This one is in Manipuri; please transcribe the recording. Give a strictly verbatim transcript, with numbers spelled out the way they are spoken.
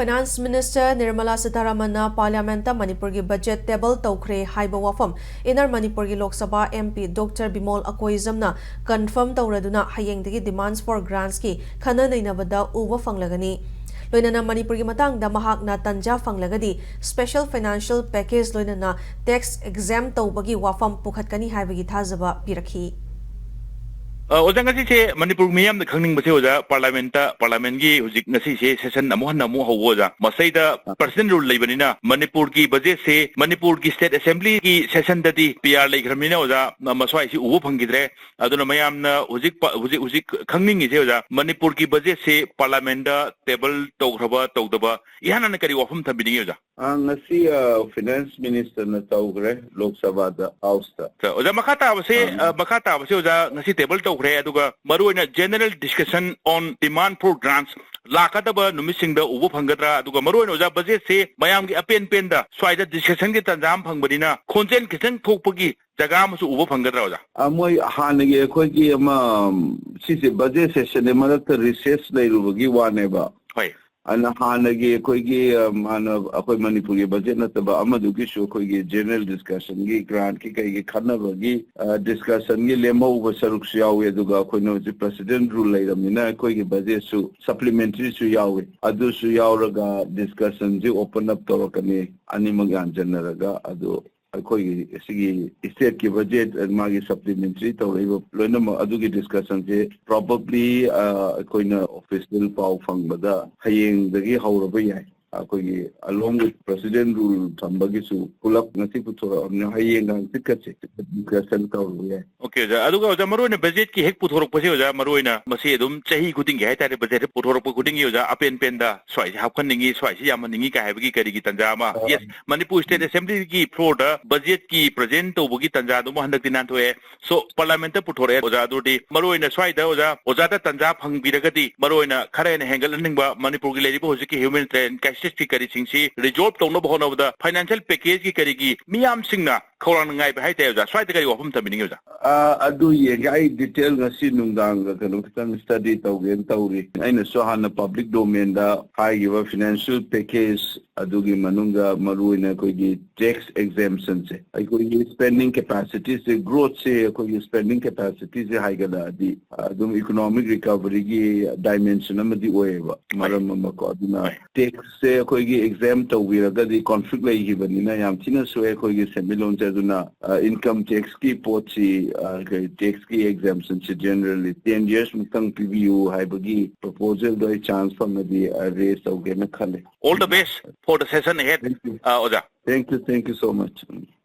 Finance Minister Nirmala Sitharamanna Parliament ꯇ ꯃꯅꯤꯄꯨꯔꯒꯤ budget table ꯇꯧꯈ꯭ꯔꯦ ꯍꯥꯏꯕ ꯋꯥꯐꯝ Inner ꯃꯅꯤꯄꯨꯔꯒꯤ Lok Sabha M P Doctor Bimol ꯑꯀꯣꯏꯖꯝꯅ confirm ꯇꯧꯔꯗꯨꯅ ꯍꯌꯦꯡꯗꯒꯤ demands for grants ꯀꯤ ꯈꯟꯅ ꯅꯩꯅꯕꯗ ꯎꯕ ꯐꯪꯂꯒꯅꯤ꯫ ꯂꯣꯏꯅꯅ ꯃꯅꯤꯄꯨꯔꯒꯤ ꯃꯇꯥꯡꯗ ꯃꯍꯥꯛꯅ ꯇꯟꯖꯥ ꯐꯪꯂꯒꯗꯤ special financial package ꯂꯣꯏꯅꯅ tax exempt ꯇꯧꯕꯒꯤ ꯋꯥꯐꯝ ꯄꯨꯈꯠꯀꯅꯤ ꯍꯥꯏꯕꯒꯤ ꯊꯥꯖꯕ ꯄꯤꯔꯛꯈꯤ꯫ ꯑ, ꯑꯣꯖꯥ, ꯉꯁꯤꯁꯦ ꯃꯅꯤꯄꯨꯔ ꯃꯤꯌꯥꯝꯅ ꯈꯪꯅꯤꯡꯕꯁꯦ, ꯑꯣꯖꯥ, Parliament ꯇ, Parliament ꯒꯤ ꯍꯧꯖꯤꯛ ꯉꯁꯤꯁꯦ session ꯑꯃꯨꯛ ꯍꯟꯅ ꯑꯃꯨꯛ ꯍꯧꯕ, ꯑꯣꯖꯥ, ꯃꯁꯤꯗ President Rule ꯂꯩꯕꯅꯤꯅ ꯃꯅꯤꯄꯨꯔꯒꯤ budget ꯁꯦ ꯃꯅꯤꯄꯨꯔꯒꯤ State Assembly ꯒꯤ session ꯗꯗꯤ P R ꯂꯩꯈ꯭ꯔꯕꯅꯤꯅ, ꯑꯣꯖꯥ, ꯃ-, ꯃꯁ꯭ꯋꯥꯏꯁꯤ ꯎꯕ ꯐꯪꯈꯤꯗ꯭ꯔꯦ꯫ ꯑꯗꯨꯅ ꯃꯌꯥꯝꯅ ꯍꯧꯖꯤꯛ ꯄ-, ꯍꯧꯖꯤꯛ, ꯍꯧꯖꯤꯛ ꯈꯪꯅꯤꯡꯉꯤꯁꯦ, ꯑꯣꯖꯥ, ꯃꯅꯤꯄꯨꯔꯒꯤ budget ꯁꯦ Parliament ꯇ table ꯇꯧꯈ꯭ꯔꯕ ꯇꯧꯗꯕ, ꯏꯍꯥꯟ ꯍꯥꯟꯅ ꯀꯔꯤ ꯋꯥꯐꯝ ꯊꯝꯕꯤꯅꯤꯡꯉꯤ, ꯑꯣꯖꯥ? ꯑ, ꯉꯁꯤ, ꯑ, Finance Minister ꯅ ꯇꯧꯈ꯭ꯔꯦ ꯂꯣꯛ ꯁꯚꯥꯗ, House ꯇ꯫ ꯑ, ꯑꯣꯖꯥ, ꯃꯈꯥ ꯇꯥꯕꯁꯦ, ꯑ, ꯑ, ꯃꯈꯥ ꯇꯥꯕꯁꯦ, ꯑꯣꯖꯥ, ꯉꯁꯤ table ꯇꯧꯈ꯭ꯔꯦ, ꯑꯗꯨꯒ ꯃꯔꯨꯑꯣꯏꯅ general discussion on demand for grants ꯂꯥꯛꯀꯗꯕ ꯅꯨꯃꯤꯠꯁꯤꯡꯗ ꯎꯕ ꯐꯪꯒꯗ꯭ꯔꯥ? ꯑꯗꯨꯒ ꯃꯔꯨꯑꯣꯏꯅ, ꯑꯣꯖꯥ, budget ꯁꯦ ꯃꯌꯥꯝꯒꯤ ꯑꯄꯦꯟ ꯄꯦꯟꯗ ꯁ꯭ꯋꯥꯏꯗ discussion ꯒꯤ ꯇꯥꯟꯖꯥ ꯑꯃ ꯐꯪꯕꯅꯤꯅ ꯈꯣꯟꯖꯦꯜ ꯈꯤꯇꯪ ꯊꯣꯛꯄꯒꯤ ꯖꯒꯥ ꯑꯃꯁꯨ ꯎꯕ ꯐꯪꯒꯗ꯭ꯔꯥ, ꯑꯣꯖꯥ? ꯑ, ꯃꯣꯏ ꯍꯥꯟꯅꯒꯤ ꯑꯩꯈꯣꯏꯒꯤ ꯑꯃ, ꯁꯤꯁꯦ budget session ꯅꯦ, ꯃꯔꯛꯇ recess ꯂꯩꯔꯨꯕꯒꯤ ꯋꯥꯅꯦꯕ꯫ ꯍꯣꯏ꯫ ꯑꯗꯨꯅ ꯍꯥꯟꯅꯒꯤ ꯑꯩꯈꯣꯏꯒꯤ, ꯑ, ꯍꯥꯟꯅ ꯑꯩꯈꯣꯏ ꯃꯅꯤꯄꯨꯔꯒꯤ budget ꯅꯠꯇꯕ ꯑꯃꯗꯨꯒꯤꯁꯨ ꯑꯩꯈꯣꯏꯒꯤ general discussion ꯒꯤ grant ꯀꯤ ꯀꯩꯒꯤ ꯈꯟꯅꯕꯒꯤ, ꯑ, discussion ꯒꯤ ꯂꯦꯝꯍꯧꯕ ꯁꯔꯨꯛꯁꯨ ꯌꯥꯎꯏ, ꯑꯗꯨꯒ ꯑꯩꯈꯣꯏꯅ ꯍꯧꯖꯤꯛ President Rule ꯂꯩꯔꯕꯅꯤꯅ ꯑꯩꯈꯣꯏꯒꯤ budget ꯁꯨ supplementary ꯁꯨ ꯌꯥꯎꯏ, ꯑꯗꯨꯁꯨ ꯌꯥꯎꯔꯒ discussion ꯁꯤ open up ꯇꯧꯔꯛꯀꯅꯤ, ꯑꯅꯤꯃꯛ ꯌꯥꯟꯖꯟꯅꯔꯒ꯫ ꯑꯗꯨ ꯑꯩꯈꯣꯏꯒꯤ ꯁꯤꯒꯤ state ꯀꯤ budget, ꯃꯥꯒꯤ supplementary ꯇꯧꯔꯛꯏꯕ ꯂꯣꯏꯅꯃꯛ ꯑꯗꯨꯒꯤ discussion ꯁꯦ probably, ꯑ, ꯑꯩꯈꯣꯏꯅ official ꯄꯥꯎ ꯐꯪꯕꯗ ꯍꯌꯦꯡꯗꯒꯤ ꯍꯧꯔꯕ ꯌꯥꯏ꯫ ꯑꯩꯈꯣꯏꯒꯤ along with President Rule ꯊꯝꯕꯒꯤꯁꯨ ꯄꯨꯂꯞ ꯉꯁꯤ ꯄꯨꯊꯣꯔꯛꯑꯕꯅꯤꯅ ꯍꯌꯦꯡꯒ ꯍꯪꯆꯤꯠꯀꯁꯦ discussion ꯇꯧꯔꯕ ꯌꯥꯏ꯫ Okay, ꯑꯣꯖꯥ꯫ ꯑꯗꯨꯒ, ꯑꯣꯖꯥ, ꯃꯔꯨꯑꯣꯏꯅ budget ꯀꯤ ꯍꯦꯛ ꯄꯨꯊꯣꯔꯛꯄꯁꯦ, ꯑꯣꯖꯥ, ꯃꯔꯨꯑꯣꯏꯅ ꯃꯁꯤ ꯑꯗꯨꯝ ꯆꯍꯤ ꯈꯨꯗꯤꯡꯒꯤ ꯍꯥꯏꯇꯥꯔꯦ, budget ꯍꯦꯛ ꯄꯨꯊꯣꯔꯛꯄ ꯈꯨꯗꯤꯡꯒꯤ, ꯑꯣꯖꯥ, ꯑꯄꯦꯟ ꯄꯦꯟꯗ ꯁ꯭ꯋꯥꯏꯁꯦ ꯍꯥꯞꯍꯟꯅꯤꯡꯉꯤ, ꯁ꯭ꯋꯥꯏꯁꯦ ꯌꯥꯝꯍꯟꯅꯤꯡꯉꯤ ꯀꯥꯏ ꯍꯥꯏꯕꯒꯤ ꯀꯔꯤꯒꯤ ꯇꯥꯟꯖꯥ ꯑꯃ? ꯑ, Yes, ꯃꯅꯤꯄꯨꯔ State Assembly ꯒꯤ floor ꯗ budget ꯀꯤ present ꯇꯧꯕꯒꯤ ꯇꯥꯟꯖꯥꯗꯨꯃ ꯍꯟꯗꯛꯇꯤ ꯅꯥꯟꯊꯣꯛꯑꯦ꯫ So, Parliament ꯇ ꯄꯨꯊꯣꯔꯛꯑꯦ, ꯑꯣꯖꯥ꯫ ꯑꯗꯨꯗꯤ ꯃꯔꯨꯑꯣꯏꯅ ꯁ꯭ꯋꯥꯏꯗ, ꯑꯣꯖꯥ, ꯑꯣꯖꯥꯗ ꯇꯥꯟꯖꯥ ꯐꯪꯕꯤꯔꯒꯗꯤ, ꯃꯔꯨꯑꯣꯏꯅ ꯈꯔ ꯍꯦꯟꯅ ꯍꯦꯟꯒꯠꯍꯟꯅꯤꯡꯕ ꯃꯅꯤꯄꯨꯔꯒꯤ ꯂꯩꯔꯤꯕ ꯍꯧꯖꯤꯛꯀꯤ humanitarian crisis ꯀꯤ ꯀꯔꯤꯁꯤꯡꯁꯤ resolve ꯇꯧꯅꯕ ꯍꯣꯠꯅꯕꯗ financial package ꯀꯤ ꯀꯔꯤꯒꯤ ꯃꯤꯌꯥꯝꯁꯤꯡꯅ ꯈꯧꯔꯥꯡꯅ ꯉꯥꯏꯕ ꯍꯥꯏꯇꯥꯔꯦ ꯑꯣꯖꯥ꯫ ꯁ꯭ꯋꯥꯏꯗ ꯀꯔꯤ ꯋꯥꯐꯝ ꯊꯝꯕꯤꯅꯤꯡꯉꯤ ꯑꯣꯖꯥ? ꯑꯥ, ꯑꯗꯨ ꯌꯦꯡꯒꯦ꯫ ꯑꯩ detail ꯉꯁꯤ ꯅꯨꯡꯗꯥꯡꯒ ꯀꯩꯅꯣ ꯈꯤꯇꯪ study ꯇꯧꯒꯦꯅ ꯇꯧꯔꯤ꯫ ꯑꯩꯅꯁꯨ ꯍꯥꯟꯅ public domainꯗ ꯍꯥꯏꯈꯤꯕ financial package ꯑꯗꯨꯒꯤ ꯃꯅꯨꯡꯗ ꯃꯔꯨꯑꯣꯏꯅ ꯑꯩꯈꯣꯏꯒꯤ tax exemptionꯁꯦ, ꯑꯩꯈꯣꯏꯒꯤ spending capacityꯁꯦ, growthꯁꯦ, ꯑꯩꯈꯣꯏꯒꯤ spending capacityꯁꯦ ꯍꯥꯏꯒꯠꯂꯛꯑꯗꯤ ꯑꯗꯨꯝ economic recoveryꯒꯤ dimension ꯑꯃꯗꯤ ꯑꯣꯏꯌꯦꯕ, ꯃꯔꯝ ꯑꯃꯀꯣ꯫ ꯑꯗꯨꯅ taxꯁꯦ ꯑꯩꯈꯣꯏꯒꯤ exempt ꯇꯧꯕꯤꯔꯒꯗꯤ conflict ꯂꯩꯈꯤꯕꯅꯤꯅ ꯌꯥꯝ ꯊꯤꯅ ꯁꯣꯛꯑꯦ ꯑꯩꯈꯣꯏꯒꯤ ꯁꯦꯟꯃꯤꯠꯂꯣꯟꯁꯦ꯫ ꯑꯗꯨꯅ, ꯑ, income taxꯀꯤ ꯄꯣꯠꯁꯤ, ꯑ, ꯑꯩꯈꯣꯏ taxꯀꯤ exemptionꯁꯤ generally ten years ꯃꯨꯛꯇꯪ ꯄꯤꯕꯤꯌꯨ ꯍꯥꯏꯕꯒꯤ proposalꯗꯣ ꯑꯩ chance ꯐꯪꯉꯗꯤ, ꯑ, raise ꯇꯧꯒꯦꯅ ꯈꯜꯂꯦ꯫ All the best for the session ahead, Thank you. ꯑ, ꯑꯣꯖꯥ꯫ Thank you, thank you so much. Um.